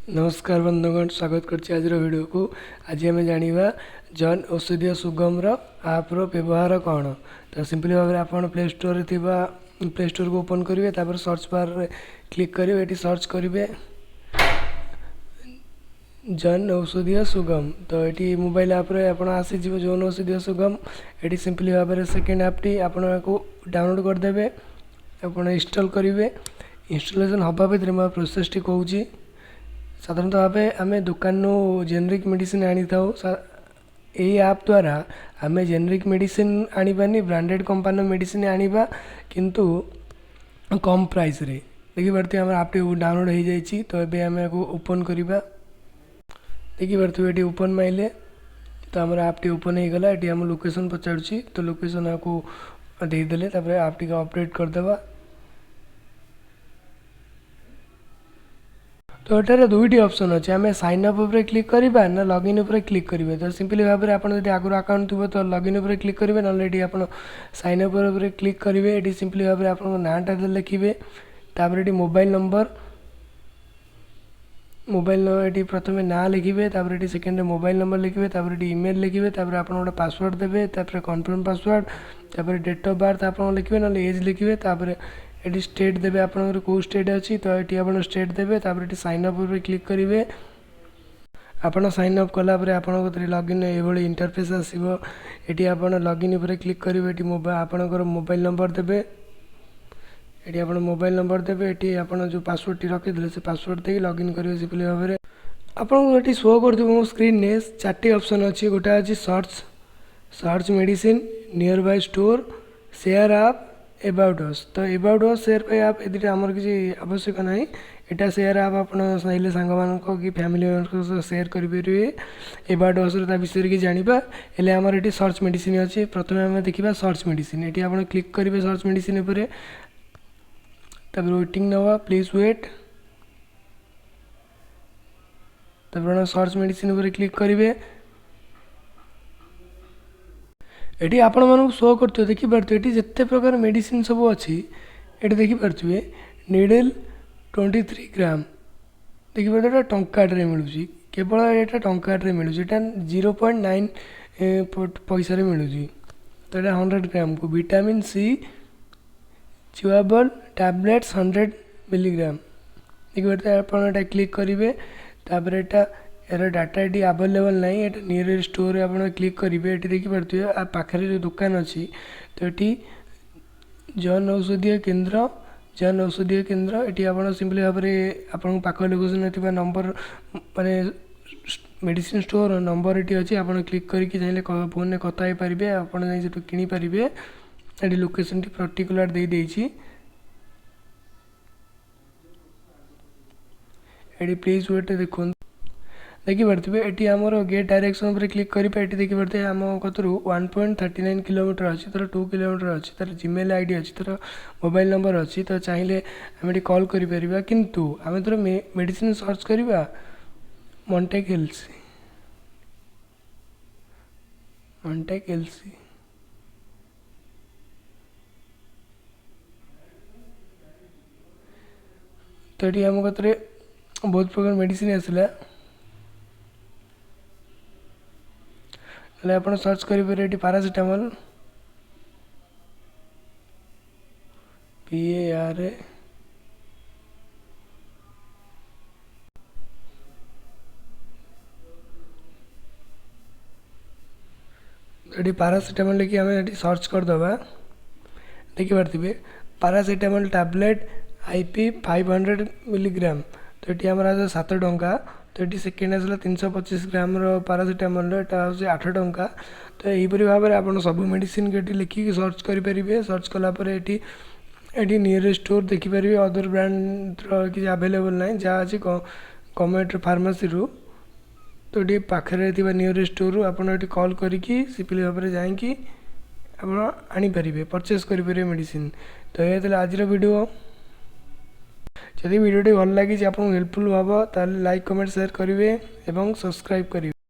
ନମସ୍କାର ବନ୍ଧୁଗଣ, ସ୍ୱାଗତ କରୁଛି ଆଜିର ଭିଡ଼ିଓକୁ। ଆଜି ଆମେ ଜାଣିବା ଜନ ଔଷଧୀୟ ସୁଗମର ଆପ୍ର ବ୍ୟବହାର କ'ଣ। ତ ସିମ୍ପଲି ଭାବରେ ଆପଣ ପ୍ଲେ ଷ୍ଟୋରରେ ଥିବା ପ୍ଲେ ଷ୍ଟୋରକୁ ଓପନ୍ କରିବେ, ତାପରେ ସର୍ଚ୍ଚ ବାର୍ରେ କ୍ଲିକ୍ କରିବେ। ଏଠି ସର୍ଚ୍ଚ କରିବେ ଜନ ଔଷଧୀୟ ସୁଗମ। ତ ଏଠି ମୋବାଇଲ ଆପ୍ରେ ଆପଣ ଆସିଯିବ ଜନ ଔଷଧୀୟ ସୁଗମ। ଏଠି ସିମ୍ପଲି ଭାବରେ ସେକେଣ୍ଡ ଆପ୍ଟି ଆପଣ ଏହାକୁ ଡାଉନଲୋଡ଼୍ କରିଦେବେ, ଆପଣ ଇନଷ୍ଟଲ୍ କରିବେ। ଇନଷ୍ଟଲେସନ୍ ହେବା ଭିତରେ ମୁଁ ପ୍ରୋସେସ୍ଟି କହୁଛି। ସାଧାରଣତଃ ଭାବେ ଆମେ ଦୋକାନରୁ ଜେନେରିକ୍ ମେଡ଼ିସିନ୍ ଆଣିଥାଉ। ଏଇ ଆପ୍ ଦ୍ୱାରା ଆମେ ଜେନେରିକ୍ ମେଡ଼ିସିନ୍ ଆଣିବାନି, ବ୍ରାଣ୍ଡେଡ଼୍ କମ୍ପାନୀର ମେଡ଼ିସିନ୍ ଆଣିବା, କିନ୍ତୁ କମ୍ ପ୍ରାଇସ୍ରେ। ଦେଖିପାରୁଥିବେ ଆମର ଆପ୍ଟି ଡାଉନଲୋଡ଼୍ ହୋଇଯାଇଛି। ତ ଏବେ ଆମେ ଏହାକୁ ଓପନ୍ କରିବା। ଦେଖିପାରୁଥିବେ ଏଠି ଓପନ୍ ମାଇଲେ ତ ଆମର ଆପ୍ଟି ଓପନ୍ ହେଇଗଲା। ଏଠି ଆମ ଲୋକେସନ୍ ପଚାରୁଛି, ତ ଲୋକେସନ୍ ଆକୁ ଦେଇଦେଲେ ତାପରେ ଆପ୍ ଟିକେ ଅପଡ଼େଟ୍ କରିଦେବା। ତ ଏଠାରେ ଦୁଇଟି ଅପସନ୍ ଅଛି, ଆମେ ସାଇନ୍ ଅପ୍ ଉପରେ କ୍ଲିକ୍ କରିବା ନା ଲଗ୍ଇନ୍ ଉପରେ କ୍ଲିକ୍ କରିବେ। ତ ସିମ୍ପଲି ଭାବରେ ଆପଣ ଯଦି ଆଗରୁ ଆକାଉଣ୍ଟ ଥିବ ତ ଲଗ୍ଇନ୍ ଉପରେ କ୍ଲିକ୍ କରିବେ, ନହେଲେ ଏଠି ଆପଣ ସାଇନ୍ ଅପ୍ ଉପରେ କ୍ଲିକ୍ କରିବେ। ଏଠି ସିମ୍ପଲି ଭାବରେ ଆପଣଙ୍କ ନାଁଟା ଲେଖିବେ, ତାପରେ ଏଠି ମୋବାଇଲ୍ ନମ୍ବର, ମୋବାଇଲ୍ ଏଠି ପ୍ରଥମେ ନାଁ ଲେଖିବେ, ତାପରେ ଏଠି ସେକେଣ୍ଡରେ ମୋବାଇଲ୍ ନମ୍ବର ଲେଖିବେ, ତାପରେ ଏଠି ଇମେଲ୍ ଲେଖିବେ, ତାପରେ ଆପଣ ଗୋଟେ ପାସୱାର୍ଡ଼ ଦେବେ, ତାପରେ କନଫର୍ମ ପାସୱାର୍ଡ଼, ତାପରେ ଡେଟ୍ ଅଫ୍ ବାର୍ଥ ଆପଣ ଲେଖିବେ, ନହେଲେ ଏଜ୍ ଲେଖିବେ, ତାପରେ ଏଠି ଷ୍ଟେଟ୍ ଦେବେ ଆପଣଙ୍କର କେଉଁ ଷ୍ଟେଟ୍ ଅଛି, ତ ଏଠି ଆପଣ ଷ୍ଟେଟ୍ ଦେବେ, ତାପରେ ଏଠି ସାଇନ୍ ଅପ୍ ଉପରେ କ୍ଲିକ୍ କରିବେ। ଆପଣ ସାଇନ୍ ଅପ୍ କଲା ପରେ ଆପଣଙ୍କ କତିରେ ଲଗ୍ଇନ୍ ଏଇଭଳି ଇଣ୍ଟରଫେସ୍ ଆସିବ। ଏଠି ଆପଣ ଲଗ୍ଇନ୍ ଉପରେ କ୍ଲିକ୍ କରିବେ। ଏଠି ଆପଣଙ୍କର ମୋବାଇଲ୍ ନମ୍ବର ଦେବେ, ଏଠି ଆପଣ ମୋବାଇଲ୍ ନମ୍ବର ଦେବେ, ଏଠି ଆପଣ ଯେଉଁ ପାସୱାର୍ଡ଼ଟି ରଖିଥିଲେ ସେ ପାସୱାର୍ଡ଼ ଦେଇକି ଲଗ୍ଇନ୍ କରିବେ। ସିମ୍ପଲି ଭାବରେ ଆପଣଙ୍କୁ ଏଠି ଶୋ କରୁଥିବ ମୋ ସ୍କ୍ରିନ୍ରେ ଚାରିଟି ଅପସନ୍ ଅଛି। ଗୋଟେ ଅଛି search medicine, near by store, share app, about us. ତ ଏବାଉଟ୍ ଅସ୍, ସେୟାର ବାଇ ଆପ୍, ଏ ଦୁଇଟା ଆମର କିଛି ଆବଶ୍ୟକ ନାହିଁ। ଏଇଟା ସେୟାର ଆପ୍ ଆପଣ ଚାହିଁଲେ ସାଙ୍ଗମାନଙ୍କ କି ଫ୍ୟାମିଲି ମେମ୍ବରଙ୍କ ସହ ସେୟାର କରିପାରିବେ। ଏବାଉଟ୍ ଅସ୍ରେ ତା ବିଷୟରେ କିଛି ଜାଣିବା। ହେଲେ ଆମର ଏଠି ସର୍ଚ୍ଚ ମେଡ଼ିସିନ୍ ଅଛି। ପ୍ରଥମେ ଆମେ ଦେଖିବା ସର୍ଚ୍ଚ ମେଡ଼ିସିନ୍। ଏଠି ଆପଣ କ୍ଲିକ୍ କରିବେ ସର୍ଚ୍ଚ ମେଡ଼ିସିନ୍ ଉପରେ, ତାପରେ ୱେଟିଂ ନେବା, ପ୍ଲିଜ୍ ୱେଟ୍। ତାପରେ ଆପଣ ସର୍ଚ୍ଚ ମେଡ଼ିସିନ୍ ଉପରେ କ୍ଲିକ୍ କରିବେ। ଏଠି ଆପଣମାନଙ୍କୁ ଶୋ କରୁଥିବ, ଦେଖିପାରୁଥିବେ ଏଠି ଯେତେ ପ୍ରକାର ମେଡ଼ିସିନ୍ ସବୁ ଅଛି। ଏଠି ଦେଖିପାରୁଥିବେ ନିଡ଼ଲ୍ 23 ଗ୍ରାମ, ଦେଖିପାରୁଥିବେ ଏଇଟା ଟଙ୍କାଟରେ ମିଳୁଛି, କେବଳ ଏଇଟା ଟଙ୍କାଟରେ ମିଳୁଛି। ଏଇଟା 0.9 ପଇସାରେ ମିଳୁଛି। ତ ଏଇଟା 100 ଗ୍ରାମକୁ ଭିଟାମିନ୍ ସି ଚୁଆବଲ୍ ଟ୍ୟାବଲେଟ୍ସ 100 ମିଲିଗ୍ରାମ, ଦେଖିପାରୁଥିବେ। ଆପଣ ଏଇଟା କ୍ଲିକ୍ କରିବେ, ତାପରେ ଏଇଟା ଏହାର ଡାଟା ଏଠି ଆଭେଲେବଲ୍ ନାହିଁ। ଏଇଟା ନିୟରେଷ୍ଟ ଷ୍ଟୋରରେ ଆପଣ କ୍ଲିକ୍ କରିବେ। ଏଠି ଦେଖିପାରୁଥିବେ ଆ ପାଖରେ ଯେଉଁ ଦୋକାନ ଅଛି, ତ ଏଠି ଜନ ଔଷଧୀୟ କେନ୍ଦ୍ର, ଜନ ଔଷଧୀୟ କେନ୍ଦ୍ର। ଏଠି ଆପଣ ସିମ୍ପଲି ଭାବରେ ଆପଣଙ୍କ ପାଖ ଲୋକେସନରେ ଥିବା ନମ୍ବର, ମାନେ ମେଡ଼ିସିନ୍ ଷ୍ଟୋର ନମ୍ବର ଏଠି ଅଛି। ଆପଣ କ୍ଲିକ୍ କରିକି ଚାହିଁଲେ ଫୋନ୍ରେ କଥା ହେଇପାରିବେ, ଆପଣ ଯାଇ ସେଠୁ କିଣିପାରିବେ। ଏଠି ଲୋକେସନ୍ଟି ପର୍ଟିକୁଲାର ଦେଇଦେଇଛି। ଏଠି ପ୍ଲିଜ୍ ୱେଟ୍ ଦେଖନ୍ତୁ, ଦେଖିପାରୁଥିବେ ଏଠି ଆମର ଗେଟ୍ ଡାଇରେକ୍ସନ୍ ଉପରେ କ୍ଲିକ୍ କରିବେ। ଏଠି ଦେଖିପାରୁଥିବେ ଆମ କତିରୁ 1.39 କିଲୋମିଟର ଅଛି, ତାର 2 କିଲୋମିଟର ଅଛି, ତାର ଜିମେଲ୍ I D ଅଛି, ତାର ମୋବାଇଲ୍ ନମ୍ବର ଅଛି। ତ ଚାହିଁଲେ ଆମେ ଏଠି କଲ୍ କରିପାରିବା, କିନ୍ତୁ ଆମେ ଧର ମେଡ଼ିସିନ୍ ସର୍ଚ୍ଚ କରିବା ମଣ୍ଟେକ୍ ଏଲ୍ସି, ମଣ୍ଟେକ୍ ଏଲ୍ସି। ତ ଏଠି ଆମ କତିରେ ବହୁତ ପ୍ରକାର ମେଡ଼ିସିନ୍ ଆସିଲା। ହେଲେ ଆପଣ ସର୍ଚ୍ଚ କରିପାରିବେ ଏଠି ପାରାସିଟାମଲ୍, PARA। ଏଠି ପାରାସିଟାମଲ୍ ଲେଖି ଆମେ ଏଠି ସର୍ଚ୍ଚ କରିଦେବା। ଦେଖିପାରୁଥିବେ ପାରାସିଟାମଲ୍ ଟ୍ୟାବଲେଟ୍ IP 500 milligram. ତ ଏଠି ଆମର ଆସିଲା 7 ଟଙ୍କା। ତ ଏଠି ସେକେଣ୍ଡ ଆସିଲା 325 ଗ୍ରାମର ପାରାସିଟାମଲ୍ର, ଏଇଟା ହେଉଛି 8 ଟଙ୍କା। ତ ଏହିପରି ଭାବରେ ଆପଣ ସବୁ ମେଡ଼ିସିନ୍ ଏଠି ଲେଖିକି ସର୍ଚ୍ଚ କରିପାରିବେ। ସର୍ଚ୍ଚ କଲା ପରେ ଏଠି ନିୟରେଷ୍ଟ ଷ୍ଟୋର୍ ଦେଖିପାରିବେ। ଅଦର ବ୍ରାଣ୍ଡର କିଛି ଆଭେଲେବଲ୍ ନାହିଁ, ଯାହା ଅଛି ଗଭର୍ଣ୍ଣମେଣ୍ଟ ଫାର୍ମାସିରୁ। ତ ଏଠି ପାଖରେ ଥିବା ନିୟରେଷ୍ଟ ଷ୍ଟୋର୍ରୁ ଆପଣ ଏଠି କଲ୍ କରିକି ସିମ୍ପଲି ଭାବରେ ଯାଇକି ଆପଣ ଆଣିପାରିବେ, ପରଚେସ୍ କରିପାରିବେ ମେଡ଼ିସିନ୍। ତ ଏହା ଥିଲା ଆଜିର ଭିଡ଼ିଓ। ଯଦି ଭିଡ଼ିଓଟି ଭଲ ଲାଗିଛି, ଆପଣଙ୍କୁ ହେଲ୍ପଫୁଲ୍ ହେବ, ତାହେଲେ ଲାଇକ୍, କମେଣ୍ଟ, ସେୟାର କରିବେ ଏବଂ ସବସ୍କ୍ରାଇବ୍ କରିବେ।